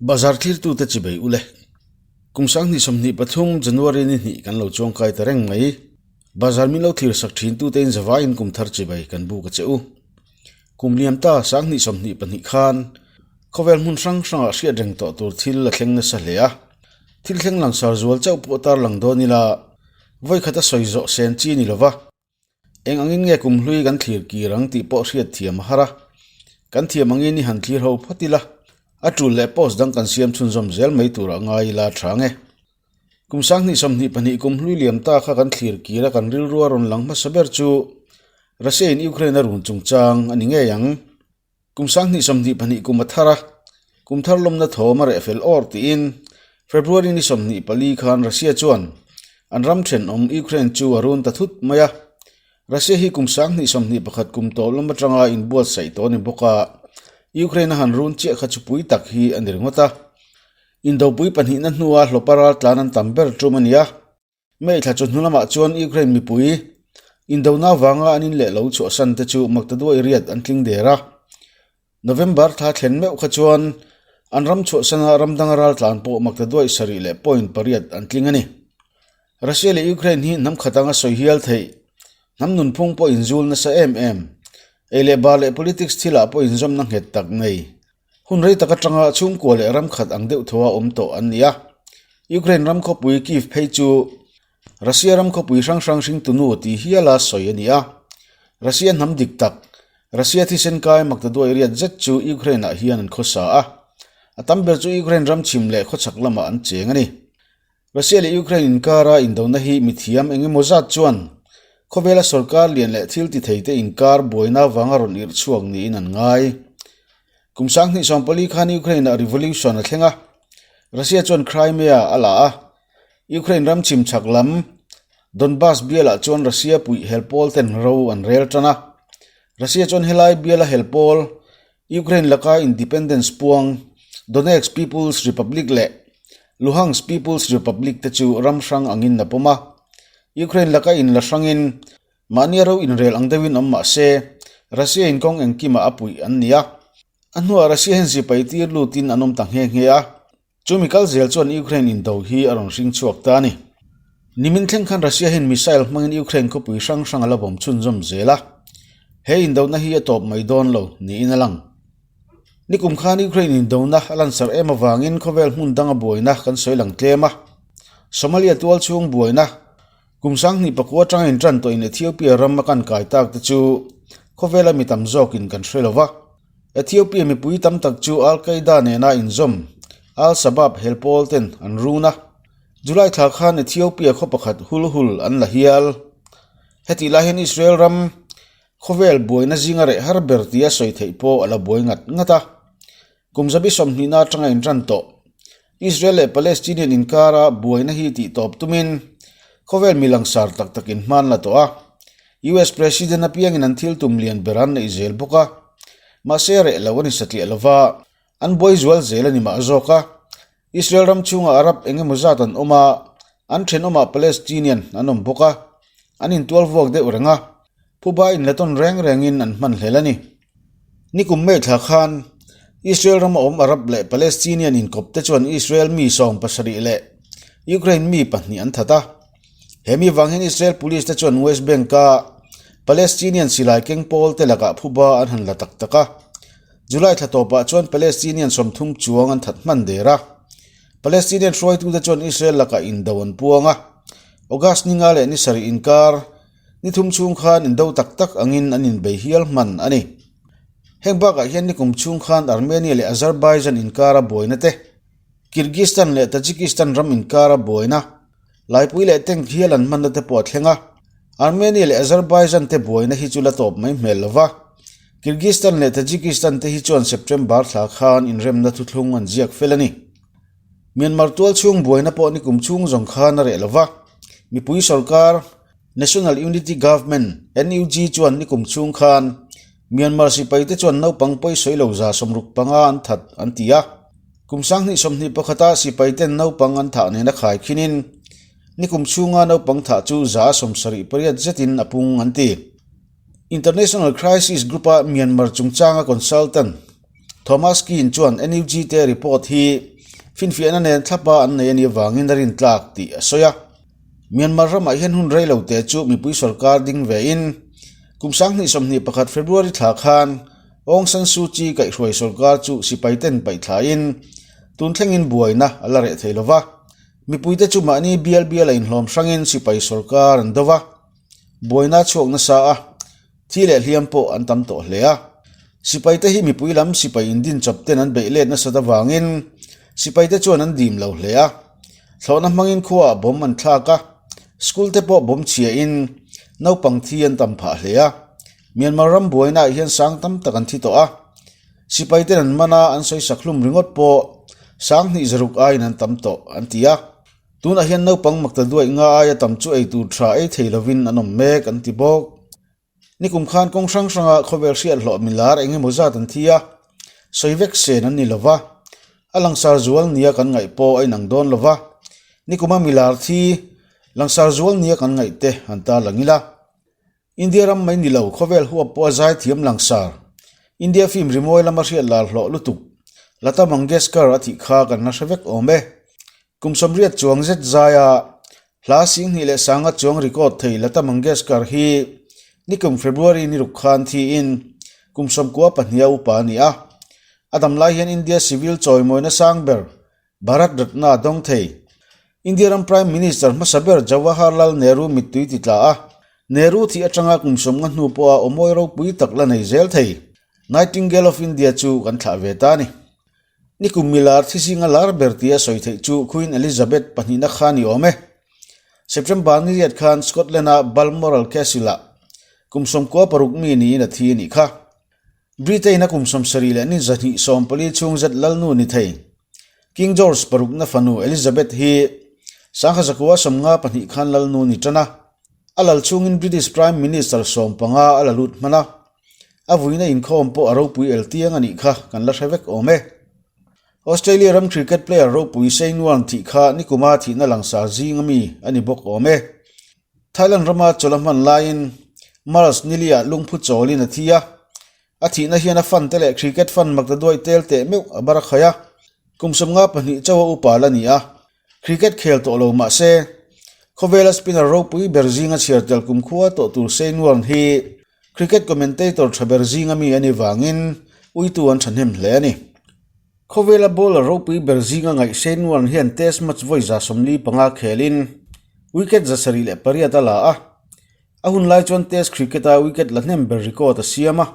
Bazar thlirtute chibei ule. Kum 2023 January ni hnih kan lo chuangkai ta reng mai. Bazar min lo thlir sak thintute in zavaiin kum thar chibei kan buk a che u. Kum liam ta 2022 khan khawvel hmun hrang hrangah hriat reng tawh tur thil a thleng nasa hle a. Thil thleng langsar zual chauh pawh tarlang dawn ila vawikhata sawi zawh sen chi ni lova. Eng angin nge kum hlui kan thlir kir ang tih pawh hriat thiam a har a, kan thiam angin i han thlir ho phawt ila, a tul leh post dang kan siam chhunzawm zel mai turah ngai ila tha nge. Kum 2022 kum hlui liam ta kha kan thlir kir a kan rilru a rawn lang hmasa ber chu Russia in Ukraine a run chungchang a ni ngei ang. Kum 2022 kum a thar a, kum thar lawmna thawm a reh fel awr tiin February ni 24 khan Russia chuan an ram thenawm Ukraine chu a run ta thut mai a. Russia hi kum 2021 kum tawh lawm atanga inbuatsaih tawh a ni bawk a, Ukraine a han run chiah kha chu pui tak hi a ni ringawt a. Indopui pahnihna hnua hlawpa raltlan an tam ber tum a ni a. May thla chawhnu lamah chuan Ukraine mipui indona avanga an in leh lo chhuahsan te chu maktaduai riat an tling der a. November thla thlen meuh kha chuan an ram chhuahsana ram danga raltlan pawh maktaduai sarih leh point pariat an tling a ni. Russia leh Ukraine hi hnam khat anga sawi hial theih, hnam nunphung pawh inzul nasa em em, ei leh bar leh politics thilah pawh inzawmna nghet tak nei. Hun rei tak atanga chhungkua leh ram khat ang deuh thaw a awm tawh an ni a. Ukraine ram khawpui Kyiv phei chu Russia ram khawpui hrang hrang hringtunu tih hiala sawi a ni a. Russia hnam dik tak, Russia thisen kai maktaduai riat zet chu Ukraine ah hian an khawsa a. A tam ber chu Ukraine ram chhim leh khawchhak lamah an cheng a ni. Russia leh Ukraine inkara indona hi mithiam eng emaw zat chuan khawvela sorkar lian leh thil ti theite inkar buaina vanga rawn irh chhuak niin an ngai. Kum 2024 khan Ukraine-ah revolution a thleng a, Russia chuan Crimea a la a, Ukraine ram chhim chhak lam Donbas bialah chuan Russia puih hel pawl ten ro an rel tan a. Russia chuan helai biala hel pawl Ukraine laka independence puang Donetsk People's Republic leh Luhansk People's Republic te chu ram hrang angin a pawm a. Ukraine laka inla hrangin mahni ro inrel ang deuhin awm mah se, Russia in kawng engkimah a puih an ni a. A hnuah Russia hian sipai tir lutin an awm ta nghe nghe a. Chumi kal zel chuan Ukraine indo hi a rawn hring chhuak ta a ni. Nimin thleng khan Russia hian missile hmangin Ukraine khawpui hrang hrang a la bawm chhunzawm zel a. He indona hi a tawp mai dawn lo niin a lang. Nikum khan Ukraine indona a lansar em avangin khawvel hmun danga buaina kan sawi lang tlem a. Somalia tual chhung buaina kum 2009 atanga intan tawhin Ethiopia ram a kan kai tak te chu khawvela mi tam zawkin kan hre lova. Ethiopia mipui tam tak chu Al-Qaeda nena inzawm Al-Shabaab hel pawl ten an run a. July thla khan Ethiopia khaw pakhat hul hul an la hial. Hetih lai hian Israel ram khawvel buaina zinga reh har ber tia sawi theih pawh a la buai ngat ngat a. Kum zabi sawmhnihna atanga inran tawh Israel leh Palestinian inkara buaina hi tih tawp tumin khawvel mi langsar tak takin hman la tawh a. US President apiangin an thil tum lian ber an neih zel bawk a. Mahse reh lo a ni satliah lova, an buai zual zel a ni mah zawk a. Israel ram chhungah Arab eng emaw zat an awm a, an thenawmah Palestinian an awm bawk a, an intual vuak deuh reng a, phuba inlatawn reng rengin an hman hlel a ni. Nikum May thla khan Israel rama awm Arab leh Palestinian inkawp te chuan Israel mi 70 leh Ukraine mi pahnih an that a. He mi vang hian Israel police te chuan West Bank-a Palestinian silai keng pawl te lakah phuba an han la tak tak a. July thla tawpah chuan Palestinian 30 chuang an that hman der a. Palestinian hruaitute chuan Israel lakah indo an puang a. August ni nga leh ni sarih inkar ni thum chhung khan indo tak tak angin an inbei hial hman a ni. Heng bakah hian nikum chhung khan Armenia leh Azerbaijan inkara buaina te, Kyrgyzstan leh Tajikistan ram inkara buaina, Laipui leh tank hial an hmanna te pawh a thleng a. Armenia leh Azerbaijan te buaina hi chu la tawp mai hmel lova. Kyrgyzstan leh Tajikistan te hi chuan September thla khan inremna thuthlung an ziak fel a ni. Myanmar tual chhung buaina pawh nikum chhung zawng khan a reh lova. Mipui sorkar, National Unity Government, NUG, chuan nikum chhung khan Myanmar sipai te chuan naupang pawisawi lo 65 an that an ti a. Kum 2021 a sipai ten naupang an thah nena khai khinin nikum chhunga naupang thah chu 78 zetin a pung an ti. International Crisis Group-a Myanmar chungchanga consultant Thomas Kean chuan NUG te report hi. Finfiahna nen thlapa an nei a nih avangin a rintlak tih a sawi a. Myanmar ramah hian hun rei lo te chu mipui sorkar ding vein kum 2021 February thla khan Aung San Suu Kyi kaihhruai sorkar chu sipai ten paih thlain tun thlengin buaina a la reh thei lo va. Mipuite chu mahni bial bial a inhlawm hrangin sipai sorkar an do va. Buaina chhuak nasa a, thi leh hliam pawh an tam tawh hle a. Sipaite hi mipui lam sipai indin chawp ten an beih let nasat avangin sipaite chuan an dim lo hle a. Thlawhna hmangin khuaah bomb an thlak a, school te pawh bomb chhiain naupang thi an tam phah hle a. Myanmar ram buainaah hian sang tam tak an thi tawh a, sipaiten an man a, an sawi sak hlum ringawt pawh 2000 zaruk aiin an tam tawh an ti a. Tunah hian naupang makta duaih nga aia tam chu ei tur tha ei thei lovin an awm mek an ti bawk. Nikum khan kawng hrang hranga khawvel hriat hlawh milar eng emaw zat an thi a, sawi vek sen an ni lo va, a langsar zual nia kan ngaih pawh a inang dawn lo va, nikuma milar thi langsar zual nia kan ngaih te han tarlang ila. India ram mai ni lo, khawvel huap pawh a zaithiam langsar. India film rimawi lama hriat lar hlawh lutuk. Lata Mangeshkar a thih kha kan la hre vek awm e. Kum 80 chuang zet zaia hla 25,000 chuang record thei Lata Mangeshkar hi nikum February ni ruk khan thiin kum 94 a upa a ni a. A dam lai hian India civil chawimawina sang ber Bharat Ratna a dawng thei. India ram Prime Minister hmasa ber Jawaharlal Nehru mittui ti tla a, Nehru thih atanga kum 50 hnu pawha awmawi ropui tak la nei zel thei. Nightingale of India chu kan thlah ve ta a ni. Nikum milar thizinga lar ber tia sawi theih chu Queen Elizabeth pahnihna kha ni awm e. September ni riat khan Scotland-a Balmoral Castle-ah kum 96 mi niin a thi a nih kha. Britain-a kum 70 leh ni 240 chhung zet lalnu ni thei. King George parukna fanu Elizabeth hi 1952 khan lalnu ni tan a, a lal chhungin British Prime Minister 15 a la lut hman a. A vuina inkhawm pawh a ropui el tiang a nih kha kan la hre vek awm e. Australia ram cricket player ropui Shane Warne thih kha nikuma thihna langsar zing ami a ni bawk awm e. Thailand rama chawlh a hman laiin Mars Nilia lungphu chawlin a thi a, a thihna hian a fan te leh cricket fan makta duai tel teh meuh a bar a khaih a. Kum 52 chauha upa la ni a, Cricket khel tawh lo mah se, khawvela spinner ropui ber zinga chhiar tel kumkhua tawh tur Shane Warne hi cricket commentator tha ber zinga mi a nih vangin uitu an thahnem hle a ni. Khawvela bowler ropui ber zinga ngaih Shane Warne hian Test match vawi 75 khelin wicket 78 a la a, A hun lai chuan Test cricket-a wicket la hnem ber record a siam a,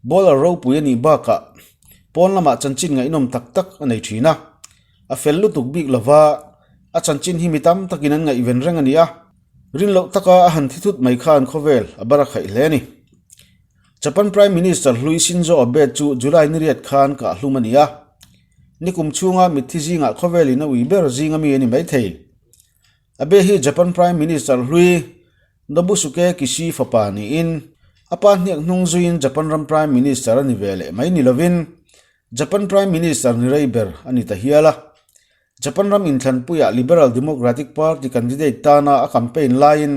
bowler ropui a nih bakah pawn lamah chanchin ngaihnawm tak tak a nei thin a. A fel lutuk bik lova, a chanchin hi mi tam takin an ngaihven reng a ni a, rin loh taka a han thi thut mai khan khawvel a bar a khaih hle a ni. Japan Prime Minister hlui Shinzo Abe chu July ni riat khan kahhlum a ni a, nikum chhunga mitthi zingah khawvelin a ui ber zinga mi a ni maithei. Abe hi Japan Prime Minister hlui Nobusuke Kishi fapa niin a pa hniak hnung zuiin Japan ram Prime Minister a ni ve leh mai ni lovin Japan Prime Minister ni rei ber a ni ta hial a. Japan ram inthlanpuiah Liberal Democratic Party candidate tana a campaign laiin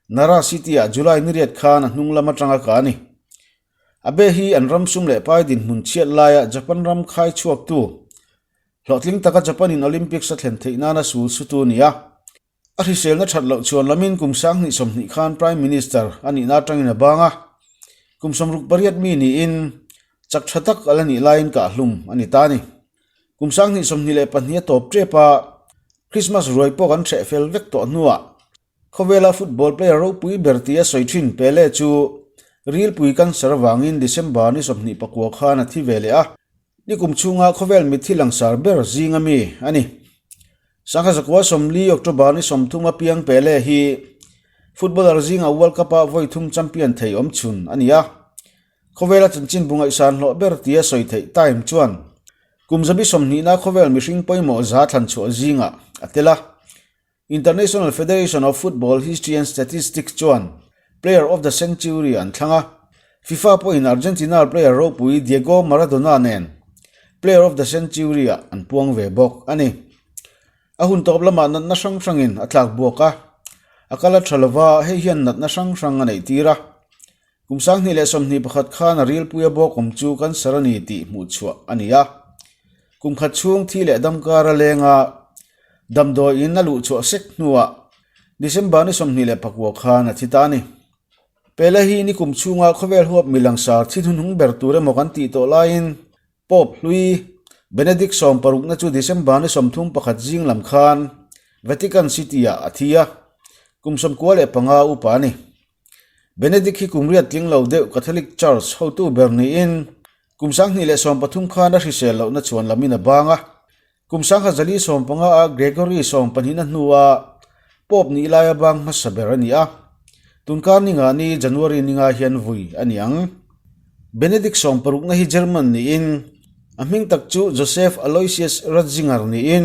Nara City-ah July ni riat khan a hnung lam atanga kah a ni. Abe hi an ram sum leh pai dinhmun chhiat laia Japan ram khai chhuaktu Hlawhtling taka Japan-in Olympics a thlen theih nana sul sutu a ni a. A hriselna that loh chuan lamin kum 2020 khan Prime Minister a nihna atangin a bang a. Kum 68 mi niin chak tha tak a la nih laiin kahhlum a ni ta a ni. Kum 2022 a tawp tep a, Christmas ruai pawh kan hreh fel vek tawh hnuah Khawvela football player ropui ber tia sawi thin Pele chu rilpui cancer avangin December ni 29 khan a thi ve leh a. Nikum chhunga khawvel mitthi langsar ber zinga mi a ni. 1940 October ni 30 piang Pele hi footballer zinga World Cup-a vawi thum champion thei awm chhun a ni a. Khawvela chanchin bu ngaihsan hlawh ber tia sawi theih Time chuan kum zabi 20na khawvel mihring pawimawh za thlan chhuah zingah a tel a. International Federation of Football History and Statistics chuan Player of the Century an thlang a, FIFA pawhin Argentina player ropui Diego Maradona nen Player of the Century-ah an puang ve bawk a ni. A hun tawp lamah natna hrang hrangin a tlak buak a, a kal a tha lova, hei hian natna hrang hrang a neih tir a. Kum 2021 khan a rilpuia bawk awm chu cancer a ni tih hmuh chhuah a ni a. Kum khat chhung thi leh dam kar a leng a, damdawi in a luh chhuah sek hnuah December ni 24 khan a thi ta a ni. Pele hi ni kum chhunga khawvel huap mi langsar thi hnuhnung ber tur emaw kan tih tawh laiin Pope hlui Benedict sawmparukna chu December ni 31 zing lam khan Vatican City-ah a thi a, kum 95 upa a ni. Benedict hi kum riat tling lo deuh Catholic Church hotu ber niin kum 2013 khan a hrisel lohna chhuan lamin a bang a. Kum 1045 a Gregory sawmpahnihna hnua Pope nih laia bang hmasa ber a ni a. Tunkar ninga ni January ninga hian vui a ni ang. Benedict sawmparukna hi German niin a hming tak chu Joseph Aloysius Ratzinger niin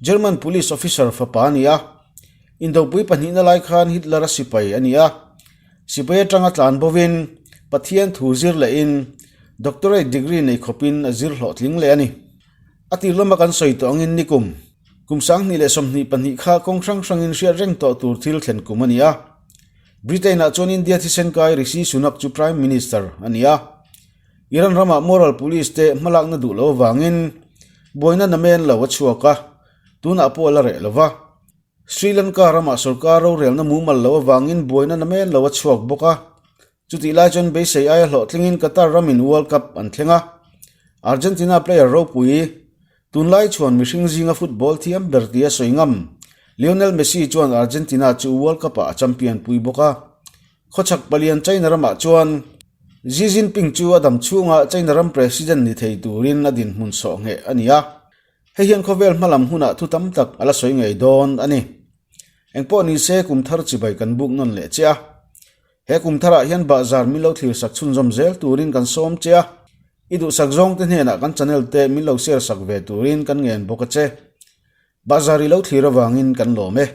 German police officer fapa a ni a. Indopui pahnihna lai khan Hitler-a sipai a ni a, sipai atanga tlan bovin Pathian thu zir lehin doctorate degree nei khawpin a zir hlawhtling leh a ni. A tir lama kan sawi tawh angin nikum kum 2022 kha kawng hrang hrangin hriat reng tawh tur thil thlen kum a ni a. Britain-ah chuan India thisen kai Rishi Sunak chu Prime Minister a ni a. Iran ramah moral police te hmalakna duh lo avangin buaina namen lo a chhuak a, tunah pawh a la reh lo va. Sri Lanka ramah sorkar rorelna mumal lo avangin buaina namen lo a chhuak bawk a. Chutih lai chuan beisei aia hlawhtlingin Qatar ramin World Cup an thleng a. Argentina player ropui, tunlai chuan mihring zinga football thiam ber tia sawi ngam, Lionel Messi chuan Argentina chu World Cup-ah a champion pui bawk a. Khawchhak palian China ramah chuan Xi Jinping chu a dam chhunga China ram president ni thei turin a dinhmun sawh ngheh a ni a. Hei hian khawvel hmalam hunah thu tam tak a la sawi ngei dawn a ni. Engpawh ni se kum thar chibai kan buk nawn leh che a. He kum tharah hian bahzar min lo thlir sak chhunzawm zel turin kan sawm che a. I duhsak zawngte hnenah kan channel te min lo share sak ve turin kan ngen bawk a che. Bahzar i lo thlir avangin kan lawm e.